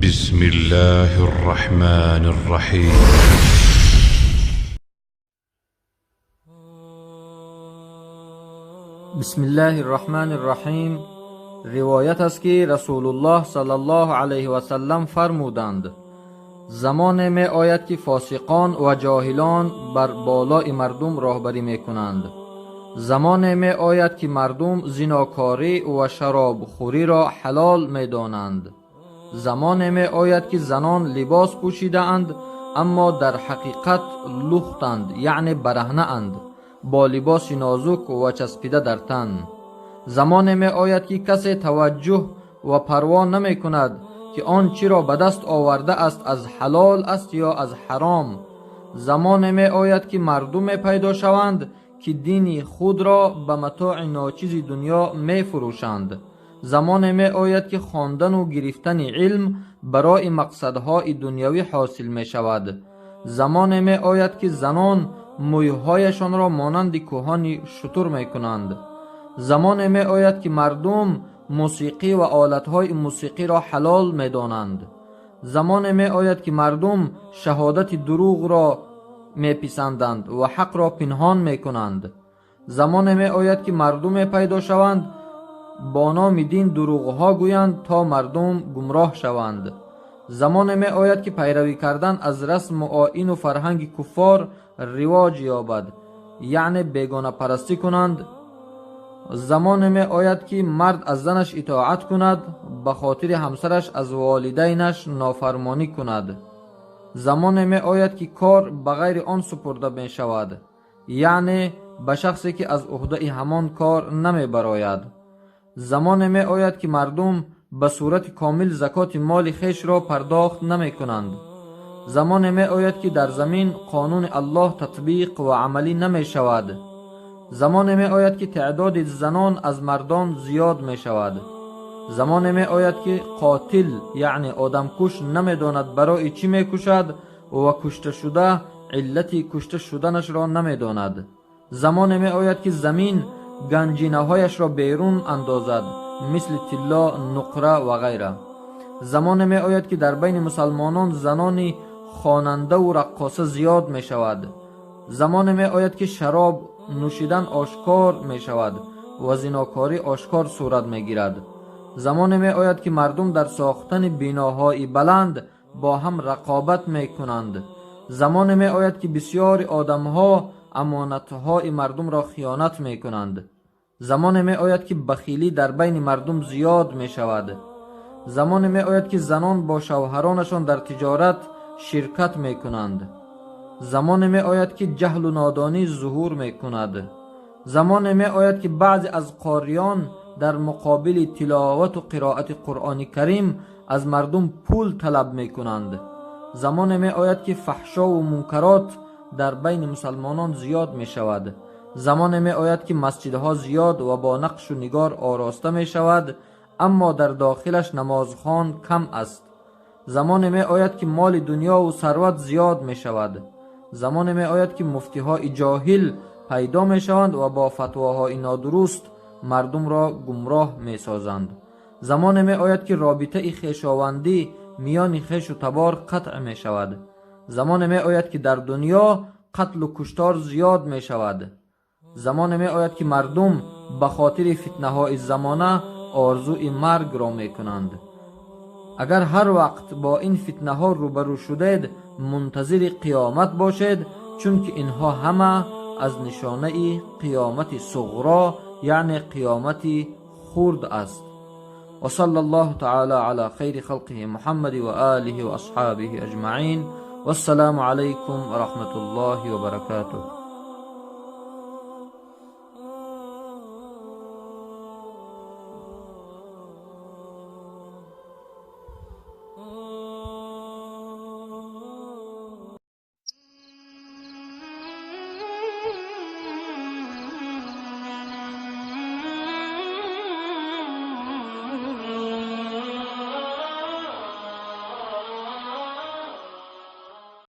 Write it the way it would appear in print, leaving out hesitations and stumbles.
بسم الله الرحمن الرحيم. بسم الله الرحمن الرحیم. روایت است که رسول الله صلی الله علیه و سلم فرمودند: زمان می آید که فاسقان و جاهلان بر بالای مردم راهبری می کنند. زمان می آید که مردم زناکاری و شراب خوری را حلال می دانند. زمان می آید که زنان لباس پوشیده اند، اما در حقیقت لختند، یعنی برهنه اند، با لباس نازک و چسبیده در تن. زمان می آید که کسی توجه و پروا نمی کند که آن چی را به دست آورده است از حلال است یا از حرام. زمان می آید که مردم پیدا شوند که دین خود را به متاع ناچیز دنیا می فروشند. زمان می آید که خواندن و گرفتن علم برای مقصدهای دنیوی حاصل می شود. زمان می آید که زنان مویهایشان را مانند کوهان شتر می کنند. زمان می آید که مردم موسیقی و آلتهای موسیقی را حلال می دانند. زمان می آید که مردم شهادت دروغ را می پسندند و حق را پنهان می کنند. زمان می آید که مردم پیدا شوند با نام دین دروغها گویند تا مردم گمراه شوند. زمان می آید که پیروی کردن از رسم و آیین و فرهنگ کفار رواج یابد، یعنی بیگانه پرستی کنند. زمان می آید که مرد از زنش اطاعت کند، به خاطر همسرش از والدینش نافرمانی کند. زمان می آید که کار به غیر آن سپرده می شود، یعنی به شخصی که از عهده همان کار نمی براید. زمان می آید که مردم به صورت کامل زکات مال خویش را پرداخت نمی کنند. زمان می آید که در زمین قانون الله تطبیق و عملی نمی شود. زمان می آید که تعداد زنان از مردان زیاد می شود. زمان می آید که قاتل، یعنی آدمکش، نمی داند برای چی می کشد و کشته شده علت کشته شدنش را نمی داند. زمان می آید که زمین گنجینه هایش را بیرون اندازد، مثل طلا، نقره و غیره. زمان می آید که در بین مسلمانان زنان خواننده و رقاصه زیاد می شود. زمان می آید که شراب نوشیدن آشکار می شود و زناکاری آشکار صورت می گیرد. زمان می آید که مردم در ساختن بیناهای بلند با هم رقابت می کنند. زمان می آید که بسیار آدمها امانتهای مردم را خیانت می کنند. زمان می آید که بخیلی در بین مردم زیاد می شود. زمان می آید که زنان با شوهرانشان در تجارت شرکت می کنند. زمان می آید که جهل و نادانی ظهور می کند. زمان می آید که بعضی از قاریان در مقابل تلاوت و قرائت قرآن کریم از مردم پول طلب می کنند. زمان می آید که فحشا و منکرات در بین مسلمانان زیاد می شود. زمان می آید که مسجدها زیاد و با نقش و نگار آراسته می شود، اما در داخلش نمازخوان کم است. زمان می آید که مال دنیا و ثروت زیاد می شود. زمان می آید که مفتی های جاهل پیدا می شوند و با فتواهای نادرست مردم را گمراه می سازند. زمان می آید که رابطه خویشاوندی میان خویش و تبار قطع می شود. زمان می آید که در دنیا قتل و کشتار زیاد می شود. زمان می آید که مردم به خاطر فتنه های زمانه آرزوی مرگ را می کنند. اگر هر وقت با این فتنه ها روبرو شدید، منتظر قیامت باشید، چون که اینها همه از نشانه قیامت صغرا، یعنی قیامت خرد است. و صلی الله تعالی علی خیر خلقه محمد و آله و اصحابه اجمعین. والسلام علیکم و رحمت الله و برکاته.